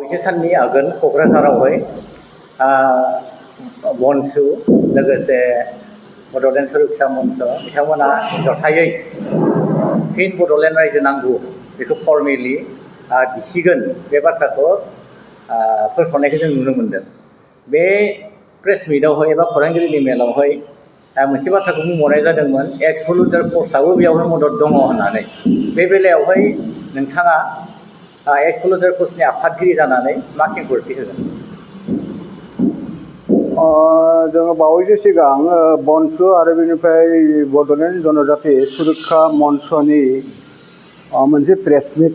बैसो साननि आगोल क'क्राझारावहाय बनसु लोगोसे बड'लेण्ड सुरक्षा मन्च बिथांमोना जथायै फिन बड'लेण्ड रायजो नांगौ बेखौ फर्मेलि दिसिगोन बे बाथ्राखौ फोसावनायखौ जों नुनो मोनदों। बे प्रेस मिटआवहाय एबा खौरांगिरिनि मेलावहाय मोनसे बाथ्राखौ बुंबावनाय जादोंमोन एक्स पलिउटार फर्सआबो बेयावहाय मदद दङ होननानै। बे बेलायावहाय नोंथाङा एक्स पलिउटार फर्सनि आफादगिरि जानानै मा खेंफोरथि होगोन? जोङो बावैसो सिगां बनसु आरो बेनिफ्राय बड'लेण्ड जनजाति सुरक्षा मन्चनि मोनसे प्रेस मिट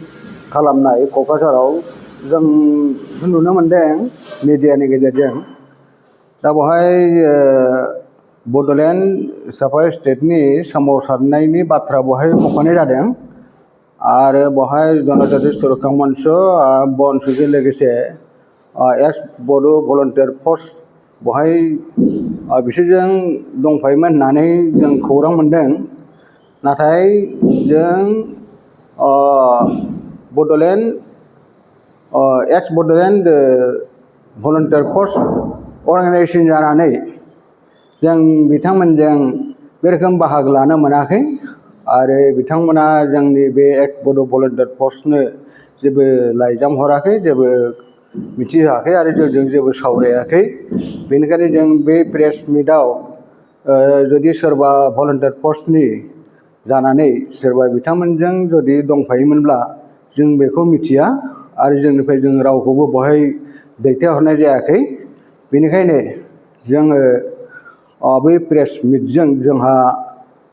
खालामनाय क'क्राझाराव जों नुनो मोनदों मिडियानि गेजेरजों। दा बेवहाय बड'लेण्ड साफाय स्टेटनि सोमावसारनायनि बाथ्रा बेवहाय मख'नाय जादों आरो बेवहाय जनजाति सुरक्षा मन्च बनसुजों लोगोसे एक्स बड' भलन्टियार फर्स बेवहाय बिसोरजों दंफायोमोन होननानै जों खौरां मोनदों। नाथाय जों बड'लेण्ड एक्स बड'लेण्ड भलन्टियार फर्स अर्गानाइजेसन जानानै जों बिथांमोनजों बे रोखोम बाहागो लानो मोनाखै आरो बिथांमोना जोंनि बे एक्स बड' भलन्टियार फर्सनो जेबो लाइजाम हराखै, जेबो मिथिहोआखै आरो जोंजों जेबो सावरायाखै। बेनिखायनो जों बे प्रेस मिटआव जुदि सोरबा भलन्टियार फर्सनि जानानै सोरबा बिथांमोनजों जुदि दंफायोमोनब्ला जों बेखौ मिथिया आरो जोंनिफ्राय जों रावखौबो बेवहाय दैथायहरनाय जायाखै। बेनिखायनो जोङो बै प्रेस मिटजों जोंहा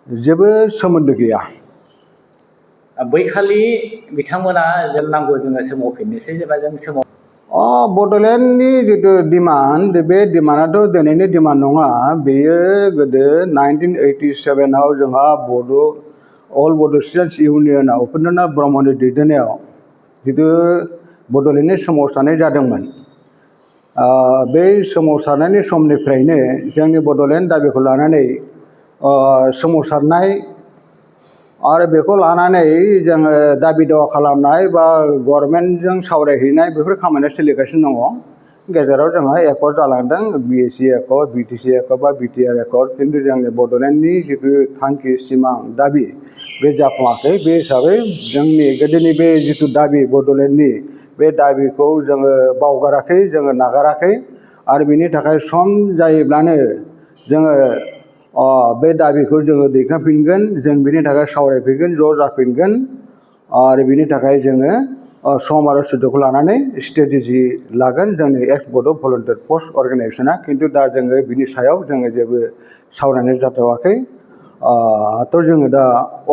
जेबो सोमोन्दो गैया। बैखालि बिथांमोना जों नांगौ जोङो सोमावफिननोसै जेनेबा जों सोमाव बड'लेण्डनि जिथु डिमान्ड बे डिमान्डआथ' दिनैनि डिमान्ड नङा, बेयो गोदो 1987आव जोंहा अल बड' स्टुडेन्टस इउनियनआ उपेन्द्रनाथ ब्रह्मनि दैदेननायाव जिथु बड'लेण्डनि सोमावसारनाय जादोंमोन। बे सोमावसारनायनि समनिफ्रायनो जोंनि बड'लेण्ड दाबिखौ लानानै सोमावसारनाय आरो बेखौ लानानै जोङो दाबि दावा खालामनाय बा गभर्नमेन्टजों सावरायहैनाय बेफोर खामानिया सोलिगासिनो दङ। गेजेराव जोंहा एकर्ड जालांदों, BSc एकर्ड, BTC एकर्ड बा BTR एकर्ड, खिन्थु जोंनि बड'लेण्डनि जिथु थांखि सिमां दाबि बे जाफुङाखै। बे हिसाबै जोंनि गोदोनि बे जिथु दाबि बड'लेण्डनि बे दाबिखौ जोङो बावगाराखै, जोङो नागाराखै आरो बेनि थाखाय सम जायोब्लानो जोङो बे दाबिखौ जोङो दैखांफिनगोन, जों बेनि थाखाय सावरायफिनगोन, ज' जाफिनगोन आरो बेनि थाखाय जोङो सम आरो सुजुगखौ लानानै स्ट्रेटेजि लागोन जोंनि एक्स बड' भलन्टियार फर्स अर्गानाइजेसना। खिन्थु दा जोङो बिनि सायाव जोङो जेबो सावरायनाय जाथ'वाखै। जोङो दा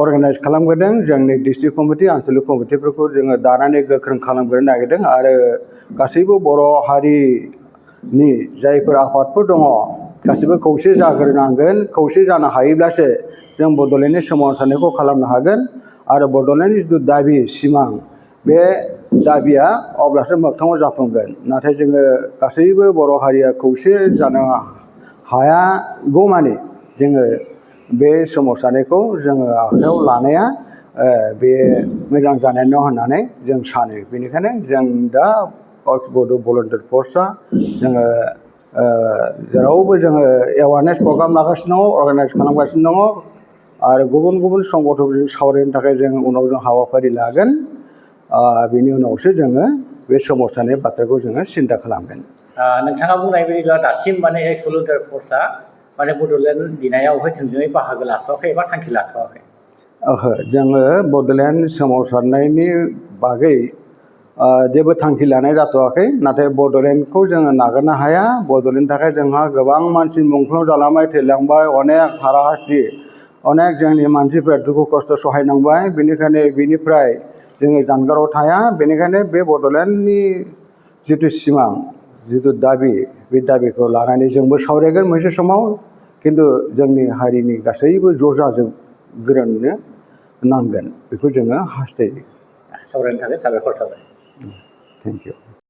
अर्गानाइज खालामग्रोदों जोंनि डिस्ट्रिक्ट कमिटि, आनसलिक कमिटिफोरखौ जोङो दानानै गोख्रों खालामग्रोनो नागिरदों आरो गासैबो बर' हारिनि जायफोर आफादफोर दङ गासैबो खौसे जाग्रोनांगोन। खौसे जानो हायोब्लासो जों बड'लेण्डनि सोमावसारनायखौ खालामनो हागोन आरो बड'लेण्डनि जिथु दाबि सिमां बे दाबिया अब्लासो मोगथाङाव जाफुंगोन। नाथाय जोङो गासैबो बर' हारिया खौसे जानो हायागौमानि जोङो बे सोमावसारनायखौ जोङो आखायाव लानाया बे मोजां जानाय नङा होननानै जों सानो। बेनिखायनो जों दा एक्स बड' भलन्टियार फर्सआ जोङो जेरावबो जोङो एवारनेस प्रग्राम लागासिनो दङ, अर्गानाइज खालामगासिनो दङ आरो गुबुन गुबुन संगठनजों सावरायनो थाखाय जों उनाव जों हाबाफारि लागोन। बेनि उनावसो जोङो बे सोमावसारनाय बाथ्राखौ जोङो सिन्था खालामगोन। नोंथाङा बुंनाय बायदिब्ला दासिम माने एक्स भलन्टियार फर्सआ माने बड'लेण्ड बिनायावहाय थोंजोङै बाहागो लाथ'वाखै एबा थांखि लाथ'वाखै। जोङो बड'लेण्ड सोमावसारनायनि बागै जेबो थांखि लानाय जाथ'वाखै। नाथाय बड'लेण्डखौ जोङो नागारनो हाया। बड'लेण्डनि थाखाय जोंहा गोबां मानसि मुंख्लं जालांबाय, थैलांबाय, अनेक हाराहास्थि, अनेक जोंनि मानसिफ्रा दुखु खस्थ' सहायनांबाय। बेनिखायनो बेनिफ्राय जोङो जानगाराव थाया। बेनिखायनो बे बड'लेण्डनि जिथु सिमां, जिथु दाबि, बे दाबिखौ लानानै जोंबो सावरायगोन मोनसे समाव। खिन्थु जोंनि हारिनि गासैबो ज' जाजोबग्रोनो नांगोन, बेखौ जोङो हास्थायो। सावरायनो थाखाय साबायखर थाबाय। Thank you.